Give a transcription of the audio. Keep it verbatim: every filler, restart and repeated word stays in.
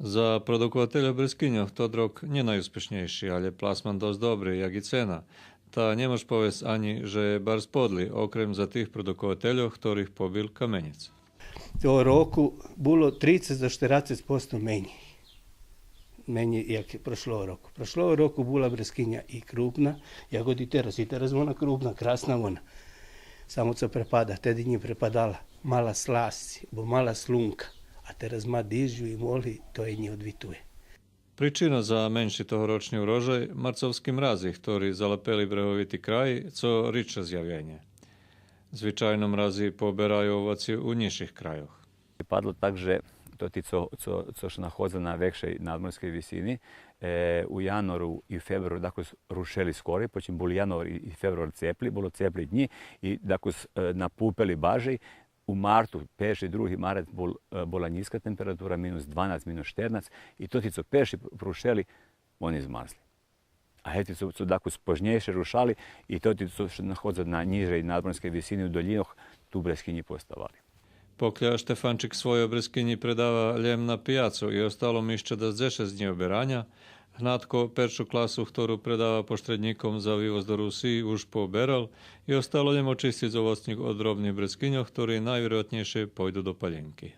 За продуковательох брескиньох тот рок нє найуспишнєйши, алє пласман досц добри, як и цена. Та нє мож повесц анї же є барз подли, окрем за тих продуковательох хторих побил каменєц. Того року було трицец до штерацец посто менєй. Менєй як прошлого року. Прошлого року була брескиня и крупна, як и тераз. И тераз вона крупна, красна вона. Само цо препада, теди нє препадала. Мала сласци, бо мала слунка. А тераз ма дижджу и молги, то єй нє одвитує. Причина за менши тогорочни урожай — марцовски мрази, хтори залапели бреговити краї, цо ридше зявя нє. Звичайно, мрази побераю овоци у нїзших крайох. Падло так же тоти цо, цо, цо ше находза на векшей надморскей висини, е, у януару и фебруару дакус рушели скорей, почим бул януар и, и фебруар цепли, було цепли днї, и дакус, е, напупели баржей. У марту, перши, други марец, бул, е, була нїзка температура, минус дванац, минус штернац, и тоти цо перши прушели, вони змарзли. А гевти цо, цо дакус познєйше рушали, и тоти цо ше находза на нїжей надморскей висини у долїнох, ту брескинї поставали. Покля Штефанчик свойо брескинї предава лєм на пияцу и остало му ище дасдзешец днї обераня, гнатко першу класу, хтору предава поштреднїком за вивоз до Русиї, уж пооберал и остало лєм очисциц овоцнїк од дробних брескиньох, хтори найвироятнєйше пойду до палєнки.